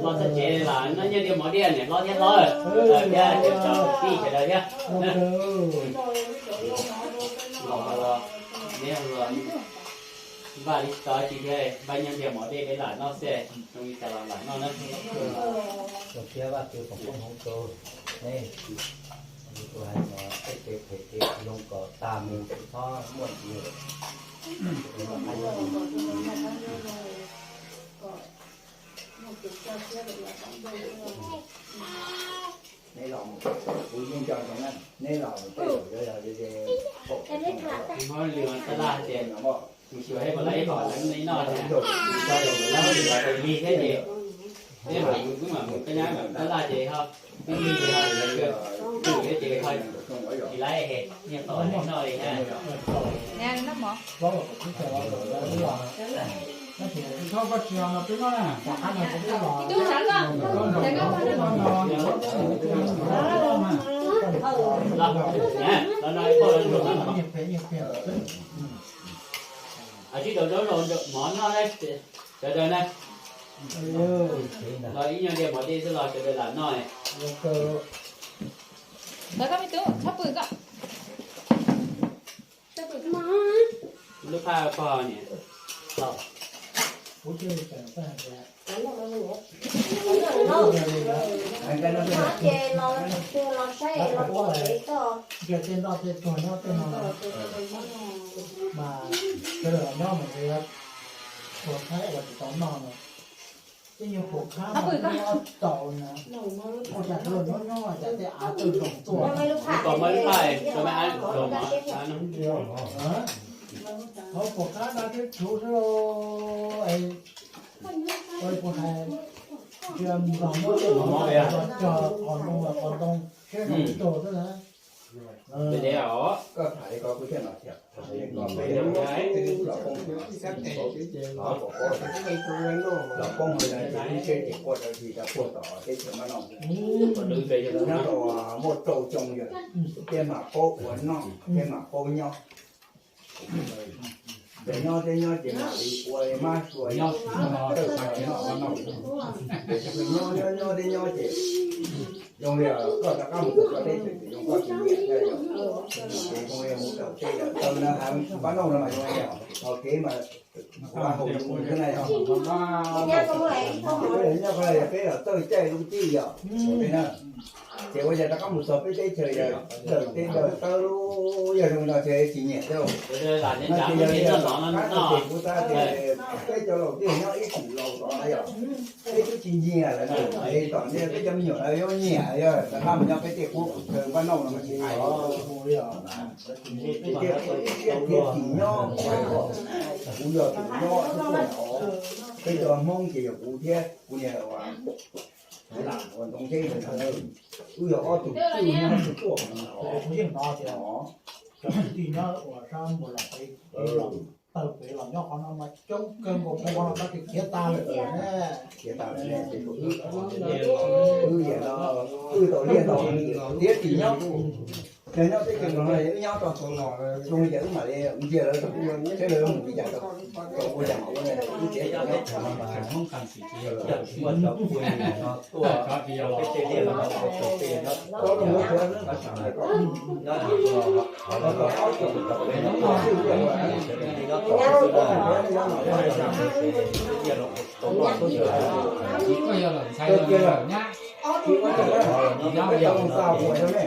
Los txog tsev los noj nyiaj diav mov diav niam hlob thiab hlob, thiab cov tij sawv daws thiab. Los los, neb los npaj li tsis tau dab tsi thiab, npaj nyiaj diav mov diav peb lam noj xwb, zoo li cas los lam noj na. Tus thiab Vaj Tswv foom koob hmoov rau neb, tus hais no tej kev phem kev zoo kom tag mus, tsis txhob muaj ntxiv. Neb los, kuv yeej nco ntsoov na, neb los tej zaum yuav yog li, li tab laj tias, tus xyuas ib qho lawv ib qho lawv li noj, tus xyuas lawv li thiab ces, neb mam mus, wb mam mus, koj nyab mam tab laj ces ho, wb li ces ho, wb ces ho, tsis laib es nyiaj tau noj li na. Sib rau zaub rau mov noj sawv daws na. Los ib nyuag diav mov diav xwb los sawv daws lam noj. Ntawd koj me tub txhob pw koj. Lub phaj pog niam. Ces los, los saib los pom kev txoj. Ntiag tej nroj tej tuag nyob tej no mas sawv daws los nyob mas ntshe yuav tuag thaib uas tsis tau noj no. Tej nyuag phuam khab no nyob tau na, ua cas sawv daws nyob nyob cas tej av tawg zoo tuaj. Pom muaj lub phaj, pom muaj lub phaj. Hauv phuam khab dab teb tshuv xwb. Kuv hais, ntsia nplog muab tej mov los cog qhov ntoo, qhov ntoo siab zoo tug xwb na. Koj tham li ko kuv thiaj no thiab. Los poob hauv no ces ib seb ces quaj rau tsis tau puag tom teb chaws Mab Noj. Nyob rau muaj rau xyoo yog peb mam paub ua noj, peb mam paub nyob. Ces nyob thiab nyob ces mam li ua mab sua nyob, tawj noj noj. Nyob nyob nyob thiab nyob ces zoo li koj rov qab mus txog koj teb chaws ces zoo koj tsis nyiam thiab yom. Ces zoo li mus tau tej yam tawg na, Pab Nauj no mas zoo li hos kev mas ua haus yus xwb na yom. Nyob qhov no yog peb los txawj caij lub tij yom. Ces ua cas rov qab mus txog peb teb chaws yog daws teb daws tawb lub, yog zoo no ces tsis nyiam thiab. No ces yog li qab no ces kuv xav tias peb cov laus twb nyob ib txwm laus los na yom. Peb twb tsis nyiam lawm na, es tom ntej peb cov me nyuam lawv yuav nyiam, yog rov qab mus nyob peb tej qub chaw Pab Nauj no mas tsis hais. Peb thiaj tsim nyob, kuv yog tus nyob xwb tuaj no, peb cov Hmoob ces yog kuv thiab kuv niag lam ua ntoo teb ntawd, wb yog ob tug twj nyob twb tuaj no. Kuv yeej hnov tias cov kwv tij nyob uas sab npus los pem, tawg pem los nyob qhov no mas coob kawg nkaus, qhov no tab sis khiav tas lawm ne. Khiav tas lawm ne, ces wb, wb yam no, wb tau liaj tau tiav tsim nyob. Yog nyob teb chaws no wb nyob tau txhua los zoo li cas wb mam li ntsia lawv, saib lawv mus li cas rau, rau ua cas mas ua wb tsev nyob. Koj yog lawm ntxhais los nyab, tsis ua cas, tsis ua cas, tau mus txog ua zoo ne.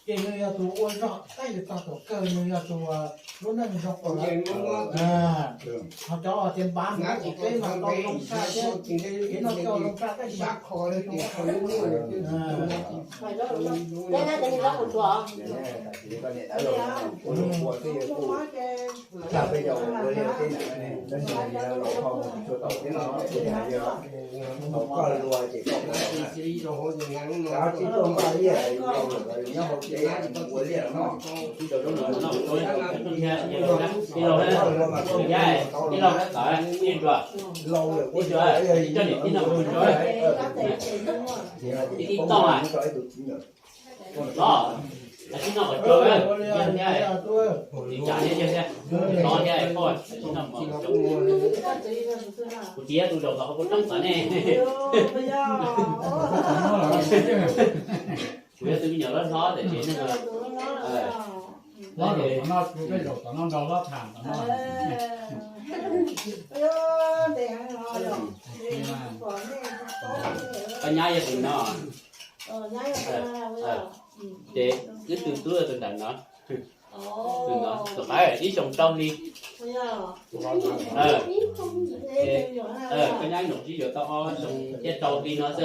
Ces nws yog tus ua zog, tab yus tog tus kawg nws yog tus lub neej zoo. Ho cov tias npav mus ua peb mas tau zoo tshaj thiab, kev noj kev haus zoo tshaj tab sis mas kho zoo. Kuv tiav tus zaum tod kuv tseeb xav ne. Kuv yog tus me nyuam hlob hlob tam sim no. Hlob zaum tom no, tej zaum tom no nrog hlob tham tom no. Koj nyab yog tus no. Ces wb tus tub yog tus nram no. Tus no tus qaib ib xyoo rau hli. Koj nyab nyuam tsis yuav tau ob xyoo thiab rau hli no xwb.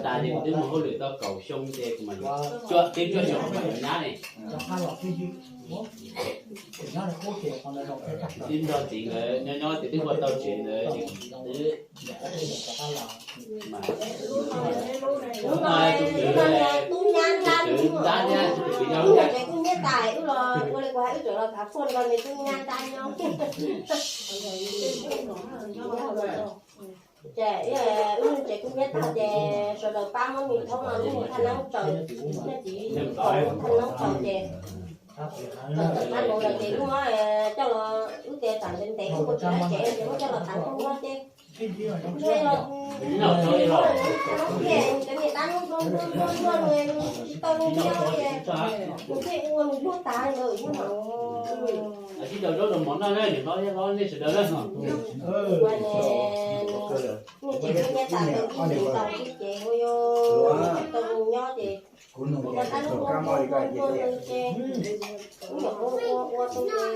Tas ces twb muaj hauj lwm tau kaum xyoo ces kuv mam yuav cuaj, twb cuaj xyoo kuv mam yuav nyab ne. Twb nrog txiv nkawd nyob nyob ces twb ua tau tsev ntawd ces twb Hnub no tus kwv, tus kwv ntab thiab tus kwv yau thiab. Tsev kuj nyiab tas, wb los ua li kuv hais, wb tseem los khav fuaj nrog nws tub nyab ntab nyob. Ces wb tsev kuj nyiab tas ces sawv daws pab muab me thoob no lub me thaj neeb tsaws, nej txiv thaj neeb tsaws ces tawm tawm qab nkaus lawm ces wb muab coj los, wb tias tsam ntev ntev wb ua tsis tau tsev ces muab coj los tav nroog no ces nws cov niam tab nus nrog nrog nrog nws tsis tau nws nyob ces nws thiaj ua nws luag tas ntawd ib no. Tsis tau zaub rau mov noj na, niam hlob thiab hlob nej sawv daws na. Nws tsev kuj nyiab tas, tau tsis tau tsis ces ua yog tsis tau nws nyob ces nws cov tab nus nrog nrog nrog nws ces wb nyuam qhuav ua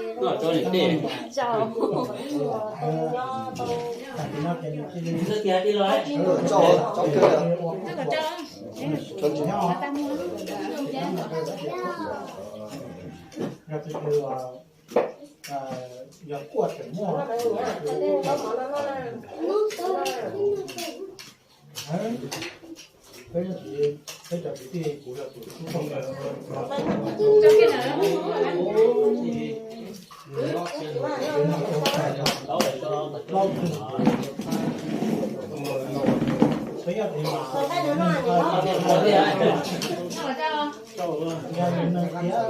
ua tau ces noj tso niam tej. Tau nws nyob tau. Tij los Yog kuaj tseem muaj. Peb txiv Peb cov kwv tij, kuv yog tus tub. Peb yog tus mas, yog nws tiav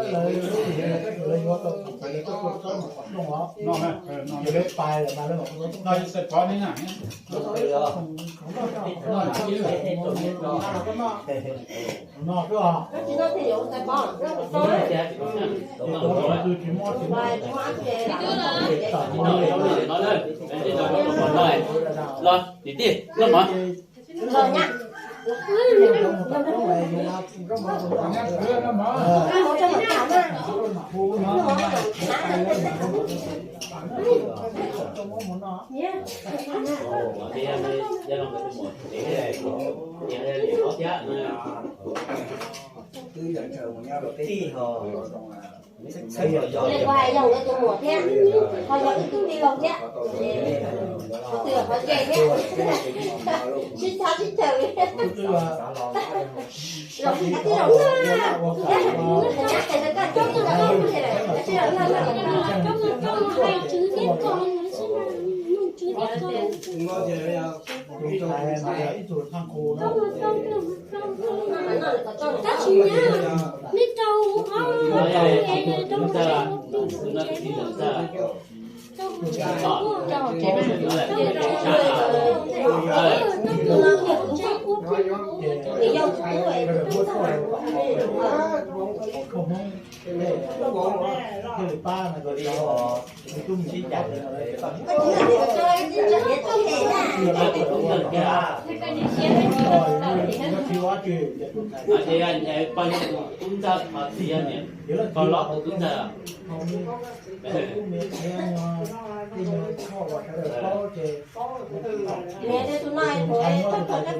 lawv lub hlis, lawv yuav tau tus pais, lawv tuaj tuaj txob mas qhov rooj os. Ces lawv pais lawm mas lawv mam no. No, los tij tij, los mas. Twb yog ntshai mus nyob rau peb tij ho. Li kuv hais yog nkawd tus muam thiab, ho yog ib tug tij laug thiab, qhov twg qhov nce thiab, sib cav sib cawm li. Zoo li tij laug na, nyab tes lawv kaj coob, tij laug na. Tab sis nyab, neb rau ob rau rau rau Tub ntxawg, koj lob tus tub ntxawg. Niam tej tus no es thaum es txog thaum koj pab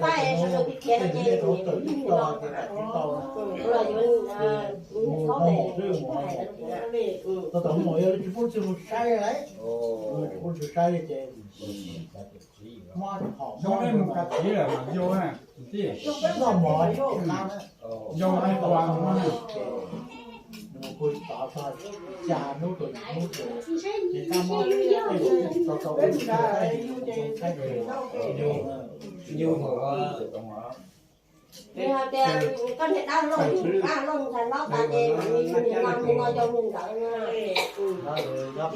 es sawv daws khiav no ces niam mus los yuav mus txhob pem hais. Tau tom mus yog tsis pub txwg mus saib lawm, tsis pub txwg saib li ces muab hom mob mus ka tiv lawm mas yau na. Noj mov yau na, yau na, ua no ces nws mus pw tod txog xya hnub rau yim hnub ces, ces kab mob, tau tau Yus hais tias koj niag dab laug, dab laug ntxhais hlob tas ces mam li nim no nim no yau mus ntawd no. Tsis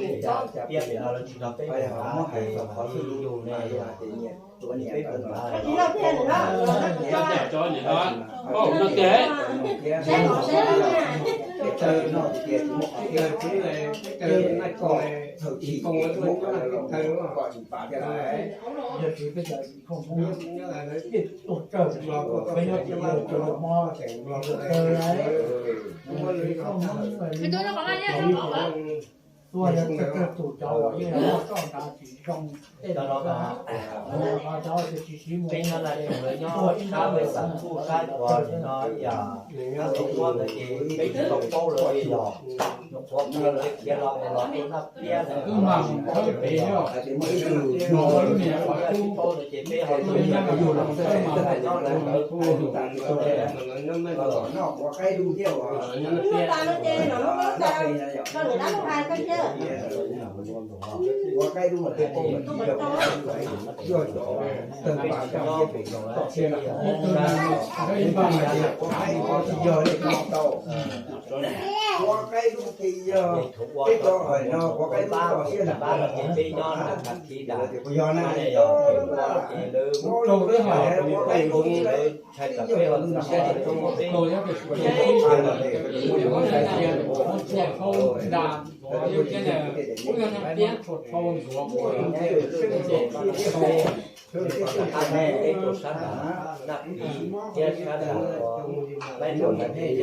no thiab no, no tiag. Yog tsis peb cov Hmoob tuaj tsawg, peb nyob tim Los Tsuas mob, Los Tsuas lawm. Tuaj yog tsawg tsawg tus cov uas yeej mob soj nrad tsis zoo tej no, cov uas tsis siv mus, peb nyob na, lawv nyob sab peb xeem Kuj sab Tuas no yog, nyob Tuam Muab ntawd ces peb tsis tau paub lawm yog, nyuam qhuav khiav los los tuaj Naj Piab ntawd. Ces peb ho tus nyob lawm ntawd, ua qaib dub mas tej poj mas tsis yog, yog cov tawg npas nyob pem no, peb mas ua qaib dub tsis yog li no tau. Ua qaib dub ces yog peb cov hais no ua qaib dub toj siab nram pab no ces peb nyob nram Naj Piab ntawd ces puas yog na, yog ces lawv ua qaib dub lawv tshais tas peb ho ntxhais peb, peb ua Naj Piab thiab sab nram Laib Tsuas ntawd ces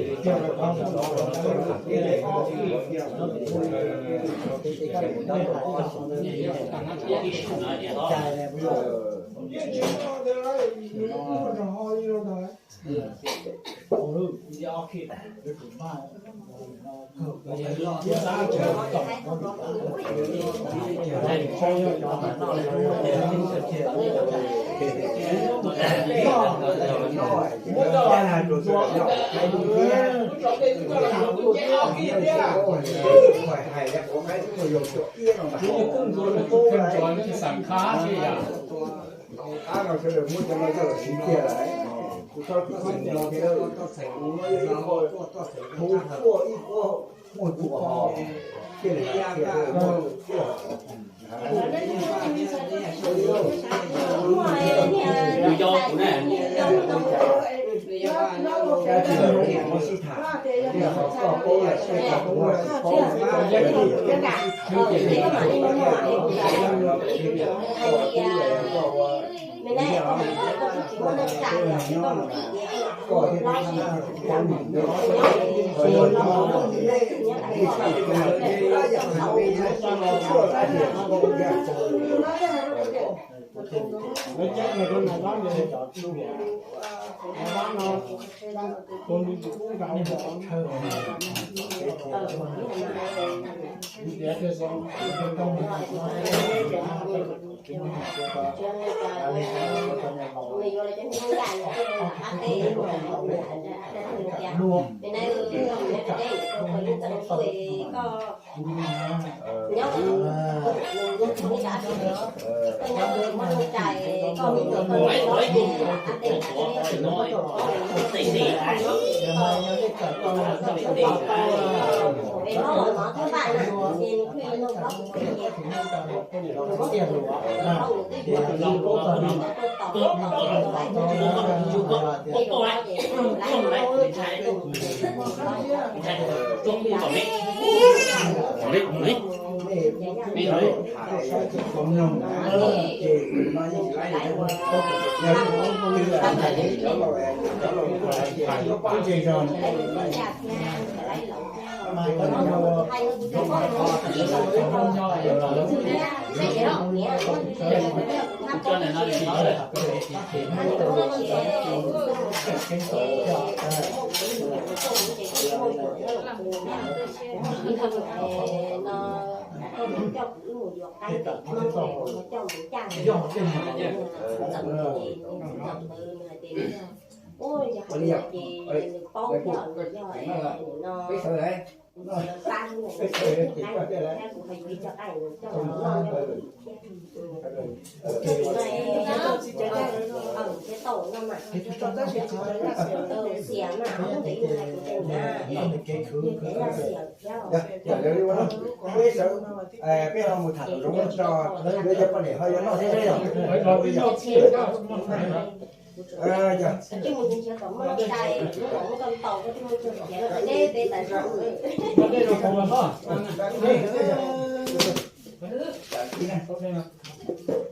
Peb ho mus tham tom zoov tso, peb cov poj niam ho yuav noj thiab yog.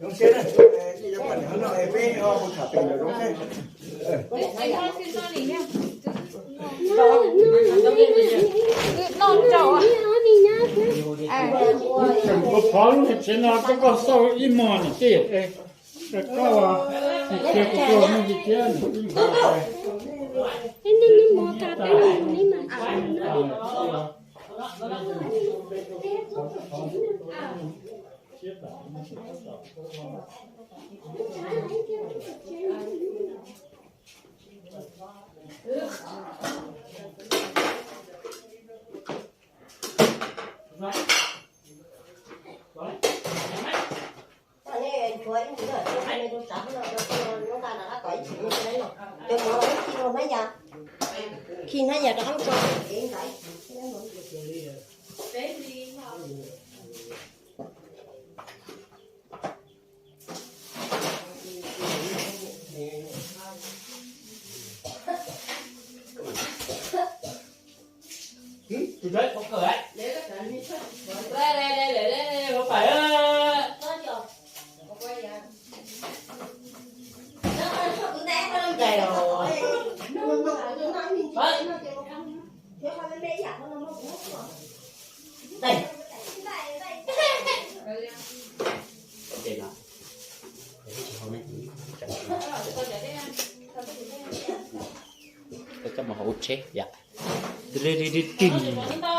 Zoo siab na, peb cov poj niam ho noj, peb ho mus tham tom zoov thiab. Koj phov lub tsev no rau koj xauj ib hmos niam tij, koj qhia kuv tuaj muaj tsis tiab. Coj mus hauv tsheb yom. Ri ri ri ri.